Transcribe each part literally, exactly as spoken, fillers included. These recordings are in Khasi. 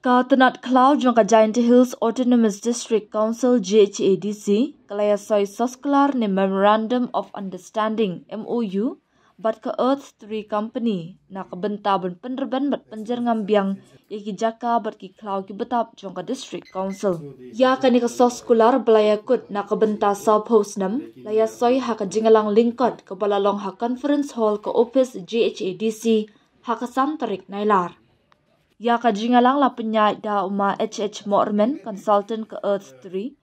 Ka tnat khlaw jong ka Jaintia Hills Autonomous District Council, J H A D C, ka la ïa soi soskular ne Memorandum of Understanding, M O U, bad ka Earth Three Company na ka bynta ban pynrben bad pynjyrngam biang ïa ki jaka bad ki khlaw ki btap jong ka District Council. Ïa kane ka soskular ba la ïa kut na ka bynta sawphew snem la ïa soi ha ka jingïalang lyngkot kaba la long ha Conference Hall ka ophis J H A D C ha ka san tarik Nailar. Ïa ka jingïalang la pynïaid da u Ma H H Mohrmen, Consultant ka Earth Three,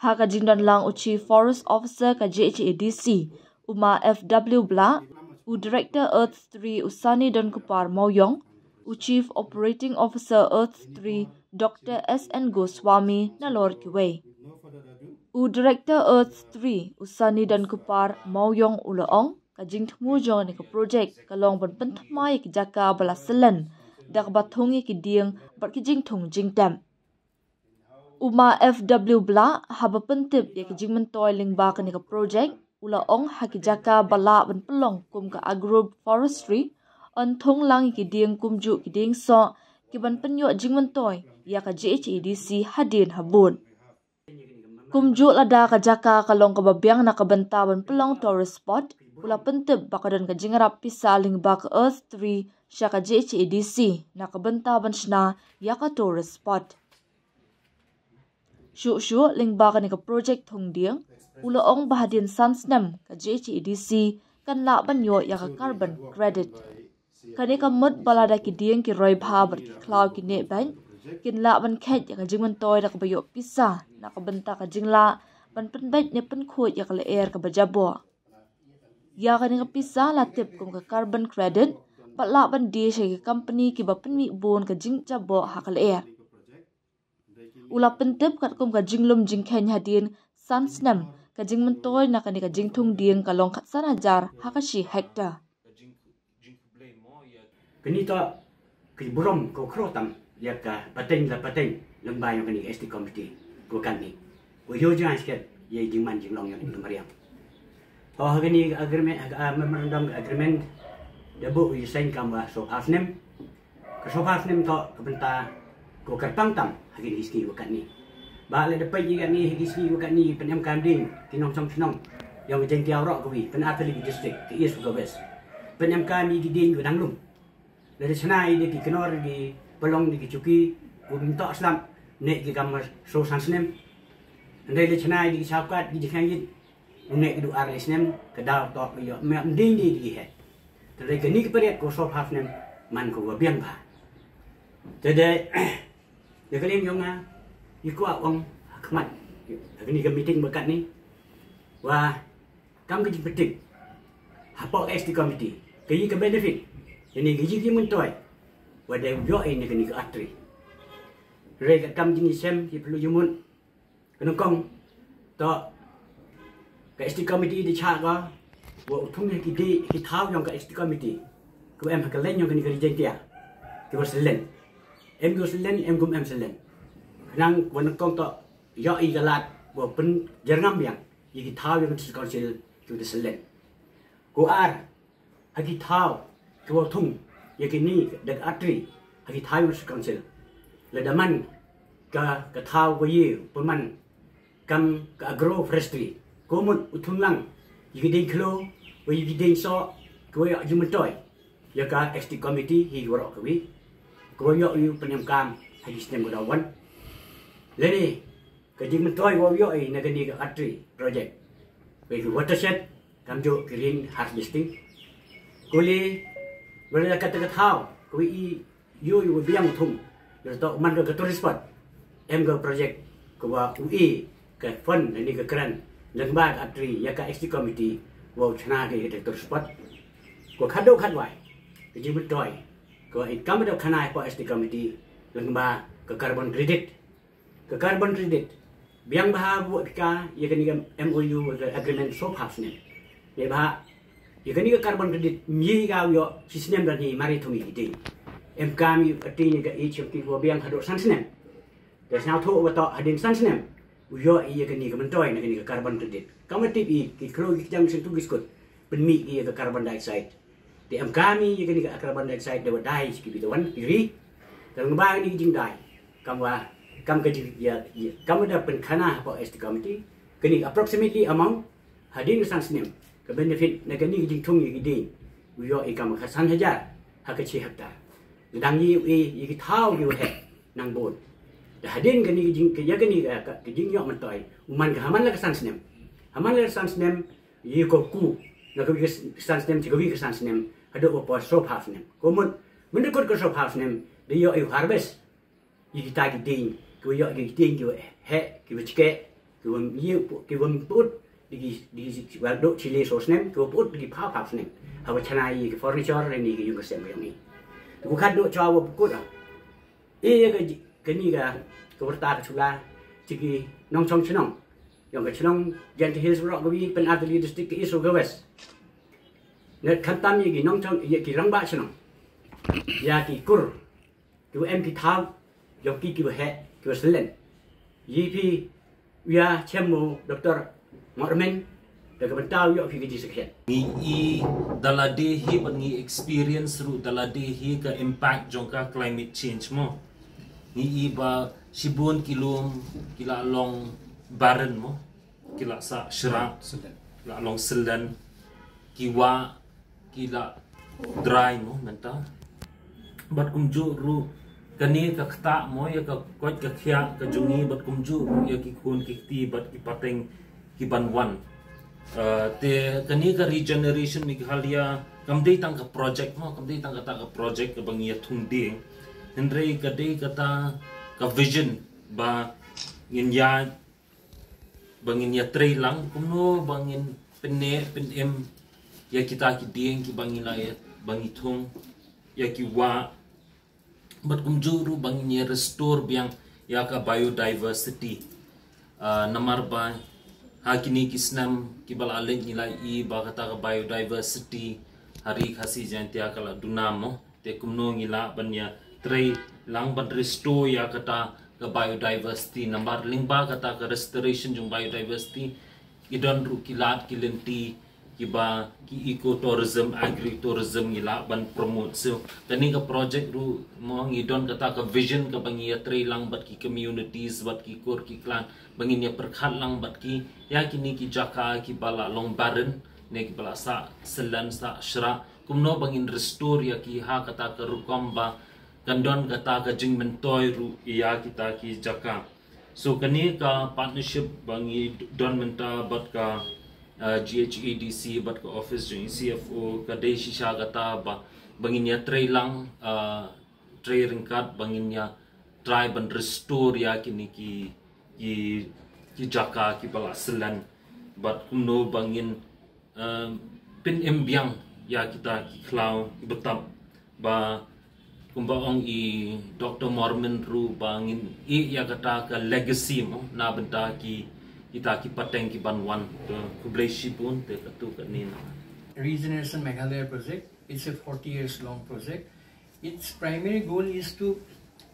ha ka jingdon lang u Chief Forest Officer ka J H A D C, u Ma F W Blah, u Director Earth Three u Sani Donkupar Mawiong, u Chief Operating Officer Earth Three Doctor S N Goswami, nalor kiwei. U Director Earth Three u Sani Donkupar Mawiong u la ong, ka jingthmu jong kane ka project ka long ban pynthymmai ïa ki jaka ba la syllen da kaba thung ïa ki dieng bad ki jingthung jingtep. U Ma F W Blah, haba pyntip ïa ki jingmyntoi lyngba kane ka project, u la ong ha ki jaka ba lah ban pynlong kum ka agroforestry, yn thung lang ïa ki dieng kumjuh ki dieng soh, ki ban pynïoh jingmyntoi ïa ka J H A D C hadien habud. Kumjuh lada ka jaka ka long kaba biang na ka bynta ban pynlong tourist spot, u la pyntip ba ka don ka jingïarap pisa lyngba ka Earth Three sha ka J H A D C na ka bynta ban shna ïa ka tourist spot. Shuh shuh lyngba kane ka project thung dieng, u la ong ba hadien san snem ka J H A D C kan lah ban ïoh ïa ka carbon credit. Kane ka mut ba lada ki dieng ki roi bha bad ki khlaw ki neh beit, kin lah ban kheit ïa ka jingmyntoi da kaba ïoh pisa na ka bynta ka jinglah ban pynbeit ne pynkhuid ïa ka lyer kaba jaboh. Ïa kane ka pisa la tip kum ka carbon credit, bad lah ban die sha ki company kiba pynmih bun ka jingjaboh ha ka lyer. U la pyntip katkum ka jinglum jingkheiñ hadien san snem, ka jingmyntoi na kane ka jingthung dieng ka long khatsan hajar ha ka shi hektar. Kane to ki burom ko khro tam ïa ka pateng la pateng lyngba ïa kane ka S T committee ko kane. Ko ïoh jingskhem ïa jingman jinglong ïa kane ka mariang. To ha kane ka agreement, ha ka, ah, memorandum agreement da buh ïa sign kam ba sawphew snem. Ka sawphew snem to ka bynta ko kyrpang tam ha kine ki sngi wa katne. Ba lada peit ïa kane ha ki sngi wa katne pynemkam ding ki nongshong shnong ïa ka Jaintia waroh kawi, pynartylli ki district ka East wa ka West. Pynemkam ïa ki dieng wa dang lum. Lada shna ïa ki kynnoh ki pynlong ïa ki chuki, kumto slap ne ki kam sawphew san snem. Hynrei lada shna ïa ki shawkat ki jingkhang ïit, une ki du ar snem ka daw to ka ïoh me mding di di he. Te dei kane ka period ko sawphew snem man ko wa biang bha. Te dei ïa ka liang yong nga ïa ko ong ha khmat ha kane ka meeting ba katne wa kam ka jingpyntip hapoh ka S T committee ka ïa ka benefit kane ka ïa ka myntoi wa dei ïoh ïa kane ka Earth Three. Re ka kam jingïashem ki plu jumut. Ka nyngkong to ka S T committee da chah ka wa u thung ïa ki dei ki thaw yong ka S T committee. Ka em ha ka leng yong kane ka Ri Jaintia ki wa selen. Em ki wa selen, em kum em selen. Ka nyngkong to ïoh ïa ka lad wa pynjyrngam biang ïa ki thaw yong ka District Council ki wa selen. Ko ar ha ki thaw ki wa thung ïa kine da ka Earth Three ha ki thaw yong ka District Council. Lada man ka, ka thaw wa ïa pynman kam ka agroforestry, ko mut u thung lang ïa ki dieng khlaw wa ïa ki dieng soh ki wa ïoh jingmyntoi ïa ka S T committee hi waroh kawi. Ko ïoh ïa u pynemkam ha ki snem ko da wan. Lane ka jingmyntoi wa ïoh ïa na kane ka Earth Three project wa ïa ki watershed, kamjooh ki rain harvesting. Ko leh wa lada kata ka thaw ka wa i ïoh ïa wa biang thung, lada to man ka, ka tourist spot, em ka project ka wa u i ka fund lane ka grant lyngba ka Earth Three ïa ka S T committee wa u chna ka ïa ka tourist spot. Ko khadduh khadwai ka jingmyntoi ka wa i kam da khana ïa ka S T committee lyngba ka carbon credit. Ka carbon credit biang bha buh ka ïa kane ka M O U, ka agreement sawphew snem. Ïa bha ïa kane ka carbon credit ngi ka u ïoh shi snem da ni mari thung ïa ki ding. Em kam ïa ka ting ïa ka i chim ki wa biang haduh san snem. Ka sñiawthuh wa to hadien san snem u ïoh ïa kane ka myntoi na kane ka carbon credit. Kam wa tip i ki khloo ki jang sñiawthuh ki skut pynmih ïa ka carbon dioxide. Te em kam ïa kane ka carbon dioxide da wa dai ki bit wan ki ri. Ka lyngba kane ka jingdai Kam wa, kam ka jing ya, ya, kam da pynkhana hapoh S T committee, kani approximately amount, hadien ka san snem, ka benefit na kani ka jingthung ïa ki dieng, u ïoh ïa kam ka san hajar, ha ka shi hektar. Dang ïa u ïa ki thaw ki wa heh, nang bun. Da hadien kani ka jing, ka ïa kani ka, ka, ka jingïoh myntoi, u man ka ha man la ka san snem. Ha man la ka san snem, ïa ko ku, na ka wi ka san snem, ka wi ka san snem, haduh ba por sop half snem. Ko mut, mynta kut ka sop half snem, da ïoh ïa u harvest. Ïa kita ki dieng, ki wa ïoh ki dieng, ki wa heh, ki wa chkeh, ki wa ïa, ki wa put, di ki, di ki, ki wa duk chile so snem, ki wa put, di ki phaw phaw snem. Ha wa chana ïa ki furniture, ri ni ki yung ka sem ka yong i. Ku khat duk chawa wa pukut ah. Ïa ka ji, kani ka, ka warta ka chula, chi ki nongchong chnong. Yong ka chnong, Jaintia Hills rok ka wi, pen Adelaide District, ka East ka West. Ngat khamtam ïa ki nongchong, ïa ki rangbah chnong. Ïa ki kur. Ki wa em ki thaw, ïoh ki ki wa heh, ki wa selen. Yi phi, u ya chem mo Doktor Mormen, da ka bynta u ïoh phi ki jingsakhiat. Ngi i da lade hi ban ngi experience ruh da lade hi ka impact jong ka climate change mo. Ngi i ba shibun ki lum, ki la long barren mo. Ki la sah shrak, selen. La long selen, ki wah, ki la dry mo mynta. Bad kumjuh ruh kane ka ktah mo ïa ka koit ka khiah ka jong ngi bad kumjuh ruh ïa ki khun ki kti bad ki pateng ki ban wan. Eh, te kane ka Regeneration Meghalaya kam dei tang ka project mo, kam dei tang kata ka project ka ba ngi ïa thung dieng. Hynrei ka dei kata ka vision ba ngin ïa ba ngin ïa trei lang kumno ba ngin pynneh pynim ïa kita ki dieng ki ba ngi la ïa ba ngi thung ïa ki wah bad kumjuh ruh ba ngin ïa restore biang ïa ka biodiversity. Ah, namar ba ha kine ki snem ki ba la leit ngi la i ba kata ka biodiversity ha Ri Khasi Jaintia ka la duna mo. Te kumno ngi lah ban ïa trei lang ban restore ïa kata ka biodiversity, namar lyngba kata ka restoration jong biodiversity ki don ruh ki lad ki lynti ki ba ki ecotourism, agritourism ngi lah ban promote. So kane ka project ruh mo ngi don kata ka vision ka ba ngi ïa trei lang bad ki communities, bad ki kur ki klan, ba ngin ïa pyrkhat lang bad ki ïa kine ki jaka ki ba la long barren ne ki ba la sah selen sah shrak. Kumno ba ngin restore ïa ki ha kata ka rukom ba kan don kata ka jingmyntoi ruh ïa kita ki jaka. So kane ka partnership ba ngi don mynta bad ka, uh, G H A D C bad ka office jong C F O ka dei shisha kata ba, ba ngin ïa trei lang, uh, trei ryngkat ba ngin ïa try ban restore ïa kine ki, ki, ki jaka ki ba la selen bad kumno ba ngin um, pynim biang ïa kita ki khlaw ki btap ba kumba ong i Doktor Mormen ruh ba ngin i ïa kata ka legacy mo na bynta ki kita ki pateng ki ban wan. Te khublei shibun te katu kane na. Regeneration Meghalaya project, it's a forty years long project. Its primary goal is to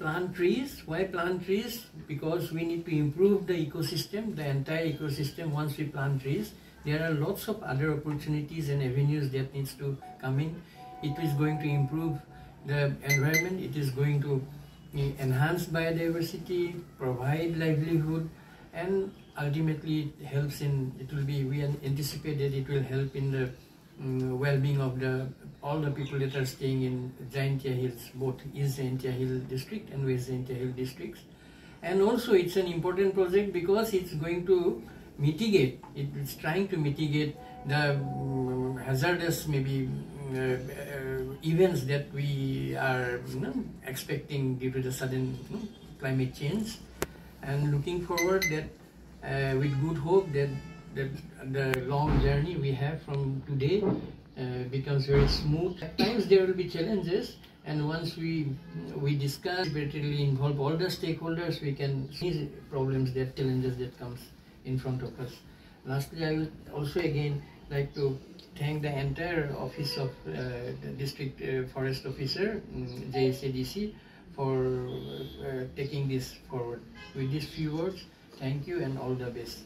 plant trees. Why plant trees? Because we need to improve the ecosystem, the entire ecosystem. Once we plant trees, there are lots of other opportunities and avenues that needs to come in. It is going to improve the environment. It is going to, eh, enhance biodiversity, provide livelihood, and ultimately it helps in, it will be, we an-, anticipate that it will help in the, mm, well-being of the, all the people that are staying in Jaintia Hills, both East Jaintia Hill District and West Jaintia Hill Districts. And also it's an important project because it's going to mitigate, it is trying to mitigate the, mm, hazardous maybe, mm, uh, uh, events that we are, you know, expecting due to the sudden, you know, climate change. And looking forward that, uh, with good hope that, that the long journey we have from today, uh, becomes very smooth. At times there will be challenges, and once we, we discuss, deliberately involve all the stakeholders, we can see problems, that challenges that comes in front of us. Lastly, I would also again like to thank the entire office of, uh, the district, uh, forest officer, mm, J H A D C, for, uh, taking this forward. With these few words, thank you and all the best.